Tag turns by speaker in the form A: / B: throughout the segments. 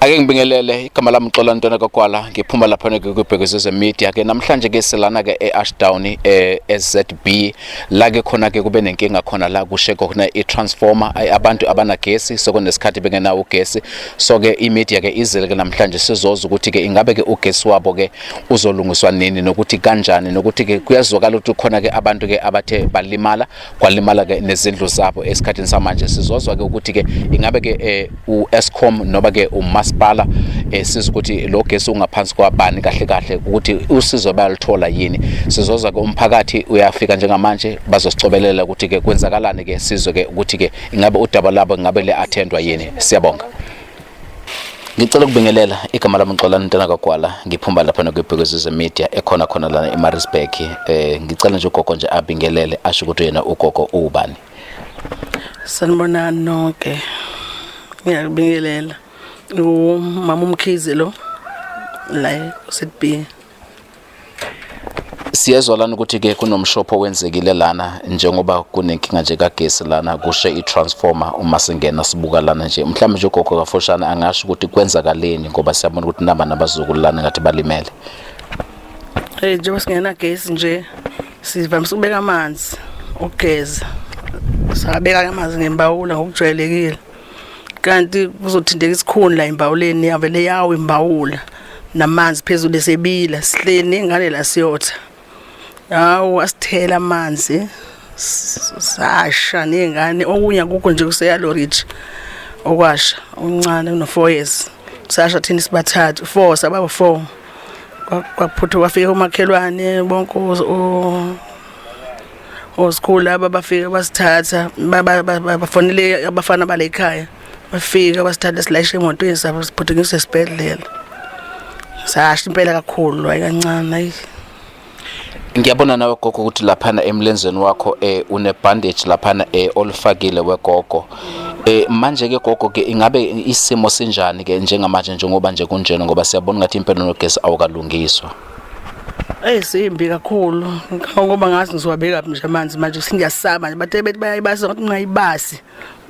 A: Ake ngibingelele, igama lami Xola Ntwana kaGwala, ngiphuma lapha ke kwibhekisise media. Ke namhlanje ke silana ke eAshdown, eZB, la ke khona ke kube nenkinga khona la kushe khona itransformer. Abantu abanagesi, sekunesikhathi bengenawo ugesi. So ke imedia ke izele ke namhlanje sizoza ukuthi ke ingabe ke ugesi wabo ke uzolungiswa nini, nokuthi kanjani, nokuthi ke kuyazwakala ukuthi khona ke abantu ke abathe balimala, kwalimala ke nezindlu zabo. Esikhathini samanje sizozwa ke ukuthi ke ingabe ke u-Eskom noba ke umasipala, sizwe ukuthi lo gesi ungaphansi kwabani kahle kahle, ukuthi usizo bayaluthola yini. Sizozwa ke umphakathi uyafika njengamanje, bazosicobelela ukuthi ke kwenzakalani ke, sizwe ke ukuthi ke ingabe udaba labo ingabe le attendwa yini. Siyabonga. Ngicela ukubingelela, igama lami Xolani Ntwana kaGwala, ngiphuma lapha nokwibhekisise media ekhona khona lana eMaritzburg. Ngicela nje ugogo nje abingelele, asho ukuthi yena ugogo ubani.
B: Sanibonani nonke. Ngiyakubingelela. Umama uMkhize lo la ZB.
A: Siyezwa lana ukuthi ke kunomshopho owenzekile lana, njengoba kunenkinga nje kagesi lana, kushe i-transformer. Uma singena sibuka lana nje, mhlawumbe nje ugogo kafushane angasho ukuthi kwenzakaleni, ngoba siyabona ukuthi naba nabazukulu lana ngathi balimele.
B: Njengoba singena gesi nje, sivamise ukubeka amanzi okugeza. Sabeka amanzi ngembawula ngokujwayelekile. Kanti kuzothinteka isikhuni la embawuleni, yavele yawo imbawula namanzi phezulu esebila, sihleli nengane la siyotha. Hawu, asithela amanzi, sasha ney'ngane. Okunye akukho nje, kuseyaloriji okwasha, omncane uno-4 years. Sasha thina sibathathu, four, sababa four. Kwaphutha kwafika umakhelwane bonke, ozikhulu laba bafika basithatha, bafonele abafana bale ekhaya, bafika basithatha, silayisha emotweni, sabo siphuthunyiswa esibhedlela. Sasha impela kakhulu, hayi kancane, hayi.
A: Ngiyabona nawe gogo ukuthi laphana emlenzeni wakho une bandage laphana olufakile wegogo. Manje ke gogo ke ingabe isimo sinjani ke njengamanje, njengoba nje kunjena, ngoba siyabona ngathi impela nogesi awukalungiswa?
B: Eyi, simbi kakhulu, ngoba ngazi ngizowabeka nje amanzi manje, sengiyasaba nje. Bathe bethi bayayibasa, ngathi ungayibasi,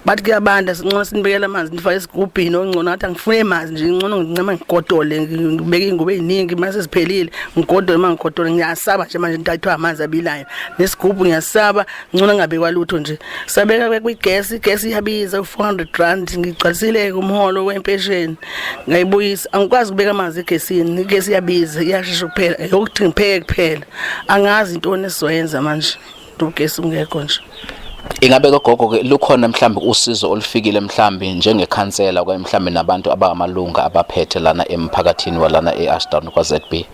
B: bathi kuyabanda, singcono sinibekela amanzi, nifake esigubhini ongcono. Ngathi angifune amanzi nje, ngcono ngincama ngigodole, ngibeke iy'ngubo ey'ningi, mase ziphelile ngigodole. Uma ngigodole, ngiyasaba nje manje into ayithiwa amanzi abilayo nesigubhu, ngiyasaba. Ngcono ngingabekwa lutho nje. Sabeka kwigesi, igesi iyabiza, u-R400. Ngigcwalisile-ke umholo wempesheni, ngayibuyisa. Angikwazi ukubeka amanzi egesini, igesi iyabiza, iyashesha kuphela, yokuthi ngipheke kuphela. Angazi intoni esizoyenza manje ugesi ungekho nje.
A: Ingabe ke gogo ke lukhona mhlambi usizo olufikile, mhlambi njengekhansela okanye mhlambi nabantu abangamalunga abaphethe lana emphakathini walana eAshdown kwa ZB?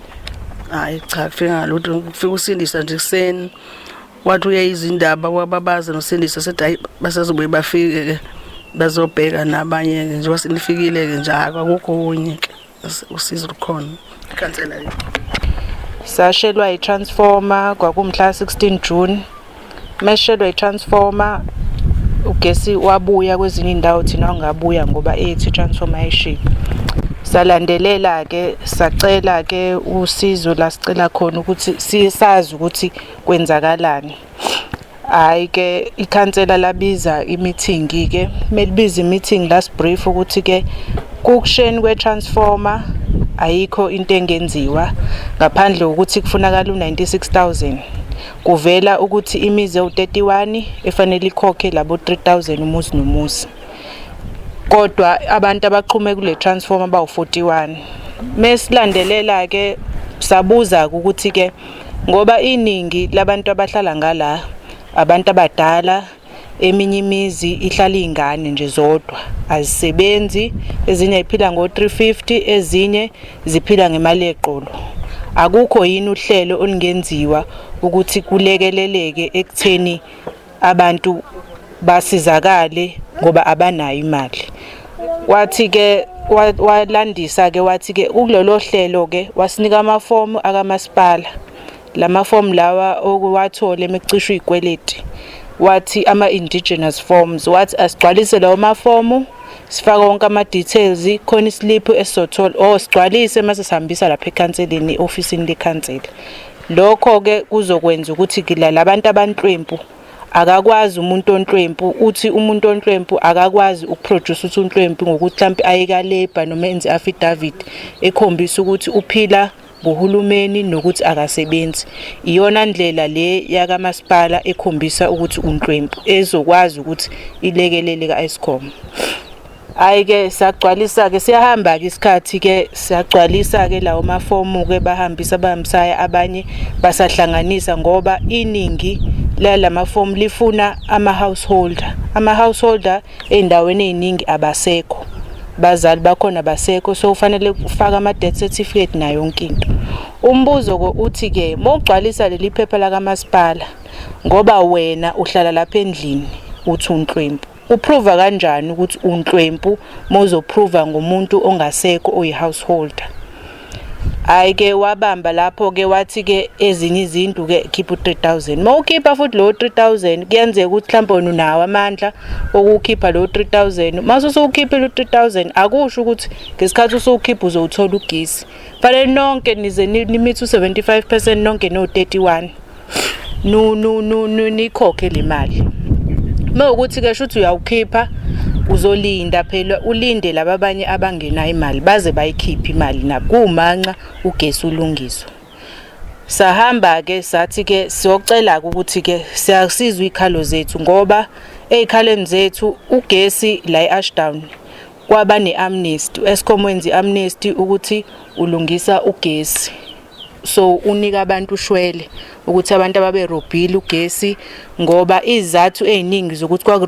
B: Hayi cha, kufika ngalutho. Kufika usindisa nje ekuseni, wathi uyayiza indaba, wababaza nosindisa, sethi hayi, basazobuye bafike ke, bazobheka nabanye ke. Njengoba senifikile ke nje, akukho okunye ke usizo lukhona, ikhansela ke.
C: Sashelwa i-transformer, kwakumhla 16 June. Meshelwa i-transformer, ugesi wabuya kwezinye indawo, thina wangabuya ngoba ethi i-transformer ayishile. Salandelela ke, sacela ke usizo la sicela khona ukuthi sisazi ukuthi kwenzakalani. Hhayi ke, ikhansela labiza i-meeting ke, melibiza i-meeting lasibrief ukuthi ke kukusheni kwe-transformer ayikho into engenziwa ngaphandle kokuthi kufunakala u-96,000. Kuvela ukuthi imizi ewu-31 efanele ikhokhe labo 3000 umuzi nomuzi, kodwa abantu abaxhume kule transformer bawu-41. Mesilandelela ke, sabuza ukuthi ke ngoba iningi labantu abahlala ngala abantu abadala, eminye imizi ihlala iy'ngane nje zodwa, azisebenzi, ezinye ziphila ngo-350, ezinye ziphila ngemali yeqolo, akukho yini uhlelo olungenziwa ukuthi kulekeleleke ekutheni abantu basizakale ngoba abanayo imali? Wathi ke, walandisa ke, wathi ke kulolo hlelo ke, wasinika amafomu akamasipala, lamafomu lawa okuwathole emekucishwa izikweleti, wathi ama-indigenous forms. Wathi asigcwalise lawo mafomu, sifake wonke ama-details khona, islip esizothola or sigcwalise mase sihambisa lapha ekhanseleni, e-ofisini lekhansela. Lokho-ke kuzokwenza ukuthi labantu abanhlwempu Akakwazi umuntu onhlwempu, uthi umuntu onhlwempu akakwazi ukuproduce ukuthi unhlwempu ngokuthi mhlampe aye ka-labour noma enze i-affidavit ekhombisa ukuthi uphila ngohulumeni nokuthi akasebenzi. Iyona ndlela le yakamasipala ekhombisa ukuthi unhlwempu ezokwazi ukuthi ilekelele ka-Eskom. Hhayi-ke sagcwalisa-ke, siyahamba-ke isikhathi-ke, sagcwalisa-ke lawo mafomu-ke, bahambisa abahambisayo, abanye basahlanganisa ngoba iningi lalamafomu lifuna ama-householder. Ama-householder ey'ndaweni ey'ningi abasekho, bazali bakhona abasekho, so kufanele ufake ama-death certificate nayo yonke into. Umbuzo-ke uthi-ke uma ugcwalisa leli phepha lakamasipala, ngoba wena uhlala lapha endlini uthi unhlwempu, uprova kanjani ukuthi unhlwempu uma uzoprova ngomuntu ongasekho oyi-householder? Hhayi-ke wabamba lapho-ke, wathi-ke ezinye izinto-ke khipha u-3000. Uma ukhipha futhi lowo 3000 kuyenzeka ukuthi mhlawumbe wena unawo amandla okuwukhipha lowo 3000. Uma usuwukhiphile u-3000 akusho ukuthi ngesikhathi usuwukhipha uzowuthola ugesi. Fanele nonke nize nimithe u-75% nonke no-31 nu nu nu nikhokhe le mali. Uma ukuthi-ke shuthi uyawukhipha, uzolinda phela, ulinde laba abanye abangenayo imali baze bayikhiphe imali nabo, kuwumanxa ugesi ulungiswe. Sahamba-ke sathi-ke siyocela-ke ukuthi-ke siyasizwa iy'khalo zethu, ngoba ey'khalweni zethu ugesi la e-Ashdown kwaba ne-amnesty. U-Eskom wenza i-amnesty ukuthi ulungisa ugesi, so unika abantu ushwele ukuthi abantu ababerobhile ugesi, ngoba izizathu ey'ningi zokuthi kwaku